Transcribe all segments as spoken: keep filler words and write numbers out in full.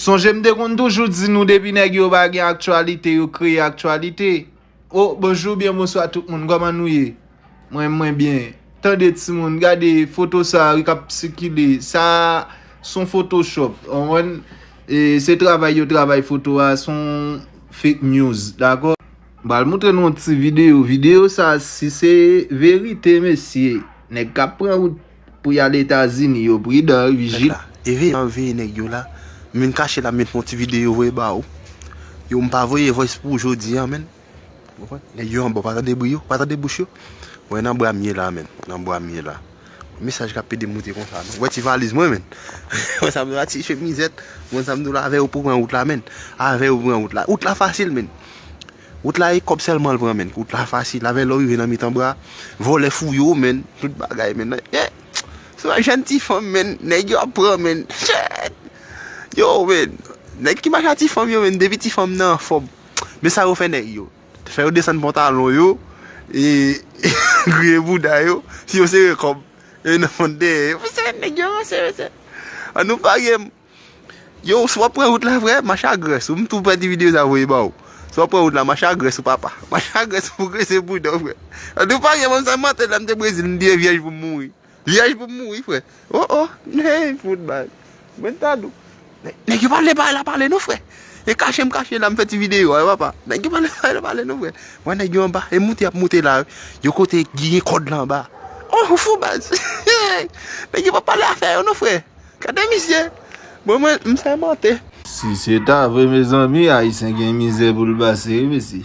Sonje m te konn toujou di nou depi nèg yo pa gen aktyalite, yo kreye aktyalite. O, bonjou, byen bonswa tout moun, kòman nou ye? Mwen, mwen byen. Tande timoun, gade foto sa a wi k ap sikile. Sa a s on Photoshop, w konprann? E se travay yo travay foto a, s on fake news, dakò? M pral montre nou yon ti videyo. Videyo sa a, si se verite, mesye, nèg k ap pran wout pou y al Etazini yo, pridan wi, vijil. E veye, an veye nèg yo la. M vin kache la, m met yon ti videyo voye ba ou. Yo, m pa voye voice pou ou jodi a, menn. Ou konprann? Nèg yo anba, w pa tande bri yo, w pa tande bouch yo. Mwen nan bra m ye la, menn. Nan bra m ye la. Mesaj k ap pede moute konsa, non. Wè ti valiz mwen, menn. Wè sa m di w la, ti chemizèt. Mwen sa m di w la, avè yo pou pran wout la, menn. Avè yo pou pran wout la. Wout la fasil, menn. Wout la, e kòb sèlman l pran, menn. Wout la fasil. Avè lè w rive nan mitan bra, vòlè fouye w, menn. Tout bagay, menn. Eh, se yon jèn ti fanm, menn. Nèg yo ap pran, menn. Shit! Yo, menn. Nèg ki mache a ti fanm yo, menn. Depi ti fanm nan anfòm. Men sa yo fè nèg yo. Fè yo desann pantalon yo, e griye bouda yo, si yo sere kòb. E nan fon dèyè yo. Mesye, nèg yo ranse, mesye. An nou pare m. Yo, si w ap pran wout la, frè, mache a grès ou. M tou fè ti videyo sa voye ba ou. Si w ap pran wout la, mache a grès ou, papa. Mache a grès ou pou grese bouda w, frè. An nou pare m, sa mantè la, m te Brezil, m vire vyèj pou m mouri. Vyèj pou m mouri, frè. O, o, hey, fout baz. Mwen ta dou. Nè-, nèg yo pale, pale, pale non, frè. E kache m kache la, m fè ti videyo a, papa. Nèg yo pale, pale, pale non, frè. Wè nèg yo anba, e moute y ap moute la. Yo kote ki gen kòd la anba. O, ou fou, baz. Nèg yo pa pale afè yo non, frè. Gade misye. Bon, mwen, m sèmante. Si se ta vre, mezanmi, Ayisyen gen mizè pou l pase, wi, mesye.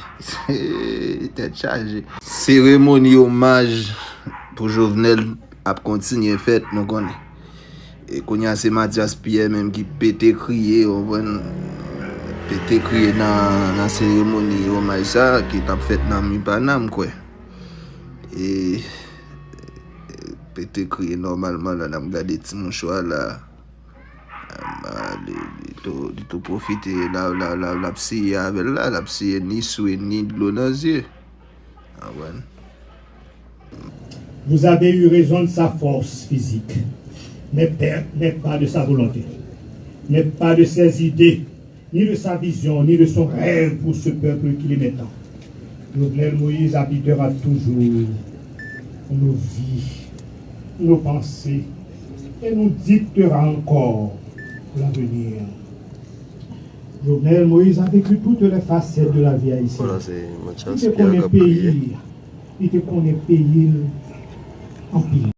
Tèt chaje. Seremoni omaj pou Jovenel ap kontinye fèt, nou konnen. E kounye a, se Mathias Pierre menm ki pete kriye, w konprann? Pete kriye nan, nan seremoni omaj sa a ki t ap fèt nan Mipanam, m kwè. E pete kriye nòmalman la, n ap gade ti mouchwa la. Li, li tou, li tou pwofite, l ap, l ap, l ap, l ap siye avè l la, l ap siye ni swe, ni dlo nan zye. Amen. Vous avez eu raison de sa force physique, mais, per- mais pas de sa volonté, mais pas de ses idées, ni de sa vision, ni de son rêve pour ce peuple qu'il aimait tant. Jovenel Moïse habitera toujours nos vies, nos pensées, et nous dictera encore l'avenir. Jovenel Moïse a vécu toutes les facettes de la vie haïtienne. Li te konnen peyi, li te konnen peyi l anpil.